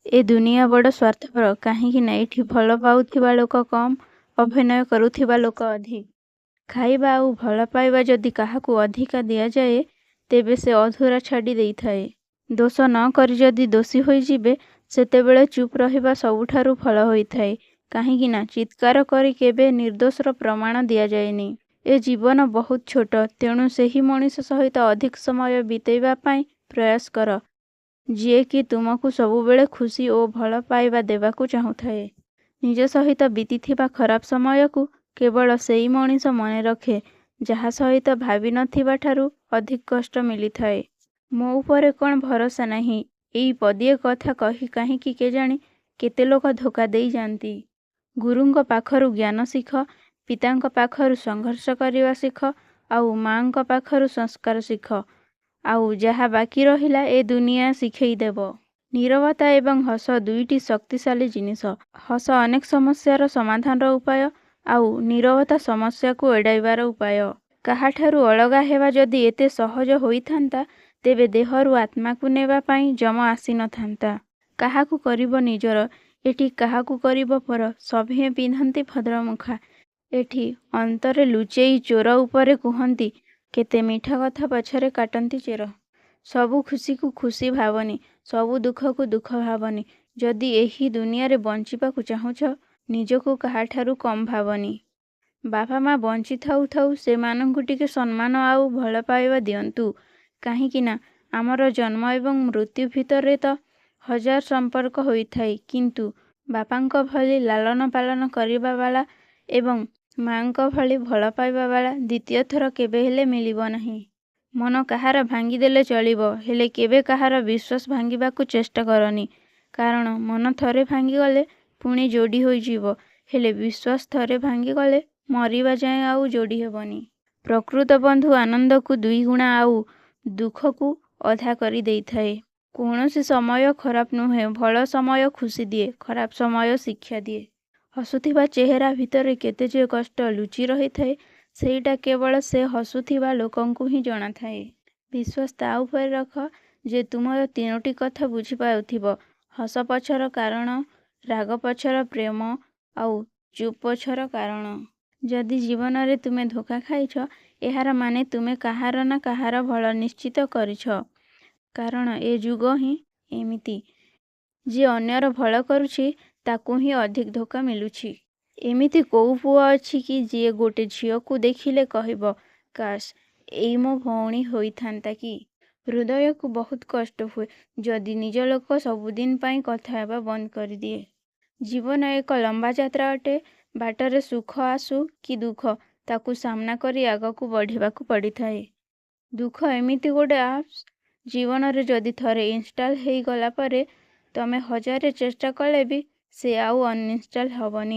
ଏ ଦୁନିଆ ବଡ଼ ସ୍ୱାର୍ଥପର, କାହିଁକିନା ଏଠି ଭଲ ପାଉଥିବା ଲୋକ କମ୍, ଅଭିନୟ କରୁଥିବା ଲୋକ ଅଧିକ। ଖାଇବା ଆଉ ଭଲ ପାଇବା ଯଦି କାହାକୁ ଅଧିକା ଦିଆଯାଏ, ତେବେ ସେ ଅଧୁରା ଛାଡ଼ି ଦେଇଥାଏ। ଦୋଷ ନ କରି ଯଦି ଦୋଷୀ ହୋଇଯିବେ, ସେତେବେଳେ ଚୁପ୍ ରହିବା ସବୁଠାରୁ ଭଲ ହୋଇଥାଏ, କାହିଁକିନା ଚିତ୍କାର କରି କେବେ ନିର୍ଦ୍ଦୋଷର ପ୍ରମାଣ ଦିଆଯାଏନି। ଏ ଜୀବନ ବହୁତ ଛୋଟ, ତେଣୁ ସେହି ମଣିଷ ସହିତ ଅଧିକ ସମୟ ବିତେଇବା ପାଇଁ ପ୍ରୟାସ କର, ଯିଏକି ତୁମକୁ ସବୁବେଳେ ଖୁସି ଓ ଭଲ ପାଇବା ଦେବାକୁ ଚାହୁଁଥାଏ। ନିଜ ସହିତ ବିତିଥିବା ଖରାପ ସମୟକୁ କେବଳ ସେଇ ମଣିଷ ମନେ ରଖେ, ଯାହା ସହିତ ଭାବିନଥିବା ଠାରୁ ଅଧିକ କଷ୍ଟ ମିଳିଥାଏ। ମୋ ଉପରେ କ'ଣ ଭରସା ନାହିଁ, ଏଇ ପଦିଏ କଥା କହି କାହିଁକି କେଜାଣି କେତେ ଲୋକ ଧୋକା ଦେଇଯାନ୍ତି। ଗୁରୁଙ୍କ ପାଖରୁ ଜ୍ଞାନ ଶିଖ, ପିତାଙ୍କ ପାଖରୁ ସଂଘର୍ଷ କରିବା ଶିଖ, ଆଉ ମାଆଙ୍କ ପାଖରୁ ସଂସ୍କାର ଶିଖ। ଆଉ ଯାହା ବାକି ରହିଲା ଏ ଦୁନିଆ ଶିଖେଇଦେବ। ନୀରବତା ଏବଂ ହସ ଦୁଇଟି ଶକ୍ତିଶାଳୀ ଜିନିଷ। ହସ ଅନେକ ସମସ୍ୟାର ସମାଧାନର ଉପାୟ, ଆଉ ନୀରବତା ସମସ୍ୟାକୁ ଏଡ଼ାଇବାର ଉପାୟ। କାହାଠାରୁ ଅଲଗା ହେବା ଯଦି ଏତେ ସହଜ ହୋଇଥାନ୍ତା, ତେବେ ଦେହରୁ ଆତ୍ମାକୁ ନେବା ପାଇଁ ଯମ ଆସିନଥାନ୍ତା। କାହାକୁ କରିବ ନିଜର, ଏଠି କାହାକୁ କରିବ ପର, ସଭିଏଁ ପିନ୍ଧନ୍ତି ଭଦ୍ରମୁଖା ଏଠି, ଅନ୍ତରେ ଲୁଚେଇ ଚୋର। ଉପରେ କୁହନ୍ତି କେତେ ମିଠା କଥା, ପଛରେ କାଟନ୍ତି ଚେର। ସବୁ ଖୁସିକୁ ଖୁସି ଭାବନି, ସବୁ ଦୁଃଖକୁ ଦୁଃଖ ଭାବନି। ଯଦି ଏହି ଦୁନିଆରେ ବଞ୍ଚିବାକୁ ଚାହୁଁଛ, ନିଜକୁ କାହାଠାରୁ କମ୍ ଭାବନି। ବାପା ମା ବଞ୍ଚି ଥାଉ ଥାଉ ସେମାନଙ୍କୁ ଟିକେ ସମ୍ମାନ ଆଉ ଭଲପାଇବା ଦିଅନ୍ତୁ, କାହିଁକିନା ଆମର ଜନ୍ମ ଏବଂ ମୃତ୍ୟୁ ଭିତରେ ତ ହଜାର ସମ୍ପର୍କ ହୋଇଥାଏ, କିନ୍ତୁ ବାପାଙ୍କ ଭଳି ଲାଳନ ପାଳନ କରିବା ବାଲା ଏବଂ ମାଆଙ୍କ ଭଳି ଭଲ ପାଇବା ବାଲା ଦ୍ୱିତୀୟ ଥର କେବେ ହେଲେ ମିଳିବ ନାହିଁ। ମନ କାହାର ଭାଙ୍ଗିଦେଲେ ଚଳିବ, ହେଲେ କେବେ କାହାର ବିଶ୍ୱାସ ଭାଙ୍ଗିବାକୁ ଚେଷ୍ଟା କରନି, କାରଣ ମନ ଥରେ ଭାଙ୍ଗିଗଲେ ପୁଣି ଯୋଡ଼ି ହୋଇଯିବ, ହେଲେ ବିଶ୍ୱାସ ଥରେ ଭାଙ୍ଗିଗଲେ ମରିବା ଯାଏଁ ଆଉ ଯୋଡ଼ି ହେବନି। ପ୍ରକୃତ ବନ୍ଧୁ ଆନନ୍ଦକୁ ଦୁଇଗୁଣା ଆଉ ଦୁଃଖକୁ ଅଧା କରି ଦେଇଥାଏ। କୌଣସି ସମୟ ଖରାପ ନୁହେଁ, ଭଲ ସମୟ ଖୁସି ଦିଏ, ଖରାପ ସମୟ ଶିକ୍ଷା ଦିଏ। ହସୁଥିବା ଚେହେରା ଭିତରେ କେତେ ଯେ କଷ୍ଟ ଲୁଚି ରହିଥାଏ, ସେଇଟା କେବଳ ସେ ହସୁଥିବା ଲୋକଙ୍କୁ ହିଁ ଜଣାଥାଏ। ବିଶ୍ୱାସ ତା' ଉପରେ ରଖ ଯେ ତୁମର ତିନୋଟି କଥା ବୁଝିପାରୁଥିବ, ହସ ପଛର କାରଣ, ରାଗ ପଛର ପ୍ରେମ, ଆଉ ଚୁପ୍ ପଛର କାରଣ। ଯଦି ଜୀବନରେ ତୁମେ ଧୋକା ଖାଇଛ, ଏହାର ମାନେ ତୁମେ କାହାର ନା କାହାର ଭଲ ନିଶ୍ଚିତ କରିଛ, କାରଣ ଏ ଯୁଗ ହିଁ ଏମିତି, ଯିଏ ଅନ୍ୟର ଭଲ କରୁଛି ତାକୁ ହିଁ ଅଧିକ ଧୋକା ମିଳୁଛି। ଏମିତି କୋଉ ପୁଅ ଅଛି କି ଯିଏ ଗୋଟେ ଝିଅକୁ ଦେଖିଲେ କହିବ, କାଶ୍ ଏଇ ମୋ ଭଉଣୀ ହୋଇଥାନ୍ତା କି? ହୃଦୟକୁ ବହୁତ କଷ୍ଟ ହୁଏ ଯଦି ନିଜ ଲୋକ ସବୁଦିନ ପାଇଁ କଥା ହେବା ବନ୍ଦ କରିଦିଏ। ଜୀବନ ଏକ ଲମ୍ବା ଯାତ୍ରା ଅଟେ, ବାଟରେ ସୁଖ ଆସୁ କି ଦୁଃଖ, ତାକୁ ସାମ୍ନା କରି ଆଗକୁ ବଢ଼ିବାକୁ ପଡ଼ିଥାଏ। ଦୁଃଖ ଏମିତି ଗୋଟେ ଆପ୍ସ, ଜୀବନରେ ଯଦି ଥରେ ଇନଷ୍ଟଲ୍ ହେଇଗଲା ପରେ ତମେ ହଜାରେ ଚେଷ୍ଟା କଲେ ବି ସେ ଆଉ ଅନଇନଷ୍ଟଲ୍ ହେବନି।